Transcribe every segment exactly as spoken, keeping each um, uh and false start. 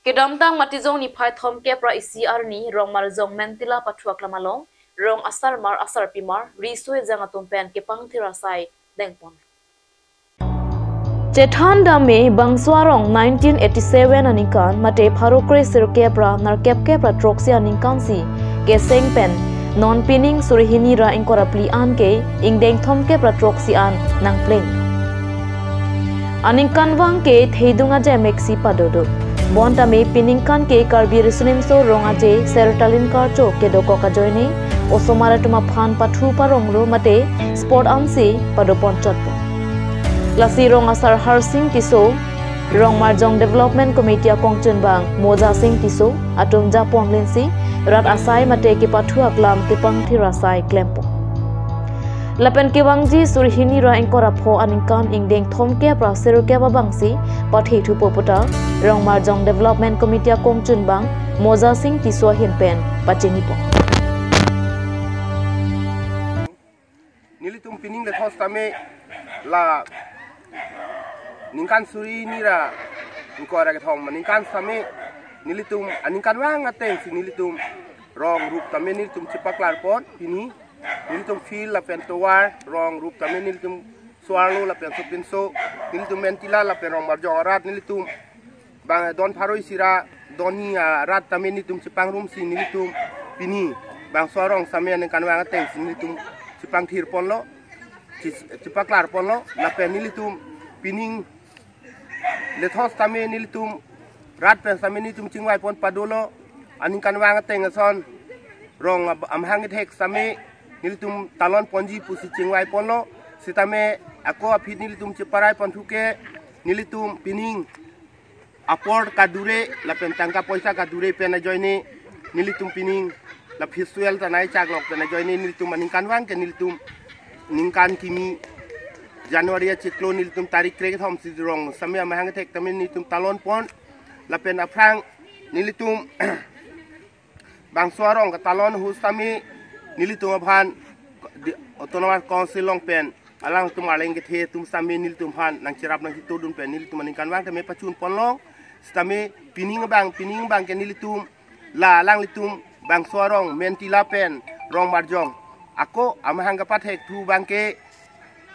Kedamtang Matijong niphai thomkep ra isi arni Rongmarjong Mentila pathu aklam along rong asarmar asarpimar riso ejang atum pen kepangthir asai dengpon. Chethan dame bangso arong nineteen eighty-seven aningkan mate pharo kre sirkep ra nerkep kep ra throksi aningkan si keseng pen non pining suri hini ra ingkoi ra phli an ke ingdeng thomkep ra throksi an nangpleng. Aningkanvang ke thedung ajemek si padodo. Bonta me piningkan ke Karbi Riso-Nimso Rong Aje Ser Talin Karcho kedokok ajoine osomar atum aphan pathu parong ro mate sport ansi padopon chotpo. Lasi rong asar Harsing Tisso, Rongmarjong Development Committee akongchunbang Moja Sing Tisso atum japon lensi rat asai mate kepathu aklam kepangthir asai klempo. Lapen kevangji suri hini ra ingkoi ra pho aningkan ingdeng thomkep ra sirkep abangsi pathe thupo puta Rongmarjong Development Committee akongchunbang Moja Sing Tisso ahin pen pachinipo. Nelitum pining lethos tame la ningkan suri hini ra ingkoi ra kethom aningkan tame nelitum aningkanvang ateng si nelitum rong rup tame nelitum chepaklarpon pini. Nelitum field lapen tovar rong rup tame nelitum so-arlo lapen sopinso, nelitum Mentila lapen Rongmarjong arat nelitum bang don pharo isi ra don hini arat tame nelitum chepangrumsi nelitum pini bangso arong tame aningkanvang ateng si nelitum chepangthirponlo, che-, chepaklarponlo lapen nelitum pining lethos tame nelitum rat pen tame nelitum chingvaipon padolo. Aningkanvang ateng ason rong ab-, amahang kethek tame nelitum talonponji pusi chingvaiponlo. Sitame ako aphi nelitum cheparaiponthu ke nelitum pining apor kadure lapen tangka poisa kadure pen ajoine nelitum pining la festival tanai chaklok pen ajoine nelitum aningkanvang ke nelitum ningkan kimi January achiklo nelitum tarik kre kethom si rong tame amahang kethek tame nelitum talonpon lapen aphrang nelitum bangso arong katalon ahut tame nelitum aphan di Autonomous Council along pen alangtum arleng kethe atum tame nelitum aphan nangcherap nangchitodun pen nelitum aningkanvang tame pachunponlong. Sitame pining abang, pining abang ke nelitum la alanglitum bangso arong Mentila pen Rongmarjong ako amahang kapathekthu abang ke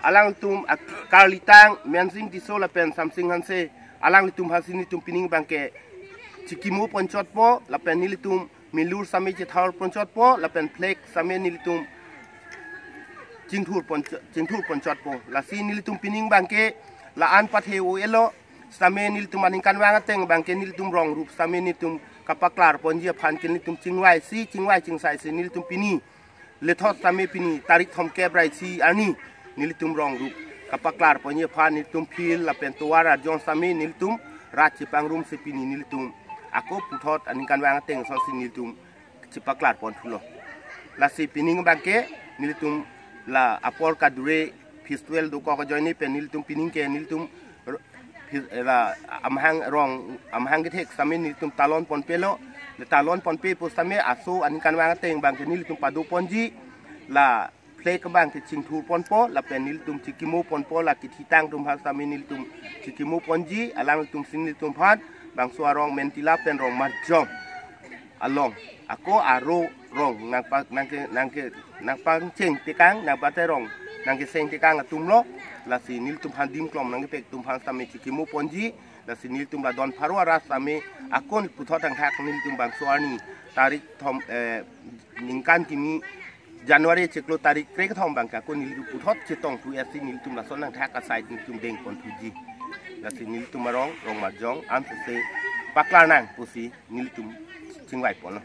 alangtum ak-, Karlitang, Mensing Tisso lapen Samsing Hanse, alanglitum aphansi nelitum pining abang ke chikimoponchotpo lapen nelitum milur tame chethurponchotpo lapen flag tame nelitum chingthurponcho-, chingthurponchotpo. Lasi nelitum pining abang ke la-an pathe o elo, sitame nelitum aningkanvang ateng abang ke nelitum rong rup tame nelitum kapaklarponji aphan ke nelitum chingvaisi, chingvai chingsaisi nelitum pini lethot tame pini tarik thomkep ra isi arni nelitum rong rup kapaklarponji aphan nelitum field lapen tovar arjong tame nelitum rat chepangrumsi pini nelitum ako puthot aningkanvang ateng asonsi nelitum chepaklarponthulo. Lasi pining abang ke nelitum la apor kadure festival dokok ajoine pen nelitum pining ke nelitum r-, fes-, la amahang rong amahang kethek tame nelitum talonponpelo, le talonponpe pusitame aso aningkanvang ateng abang ke nelitum padoponji la flag abang ke chingthurponpo lapen nelitum chikimoponpo la kethitang atum aphan tame nelitum chikimoponji alangtum si nelitum aphan bangso arong Mentila pen Rongmarjong along ako aro rong nangpa-, nangke, nangke, nangpangcheng tekang, nangpate rong nangkeseng tekang atumlo. Lasi nelitum aphan dimklom nangkepek atum aphan tame chikimoponji. Lasi nelitum la don pharo arat tame akon puthot thangthak nelitum bangso arni tarik thom, eh, ningkan kimi January achiklo tarik kre kethom abang ke akon nelitum puthot chetongthu esi nelitum lason nangthak asai nelitum dengponthuji. Lasi nelitum arong Rongmarjong amsese paklarnang pusi nelitum chingvaiponlo.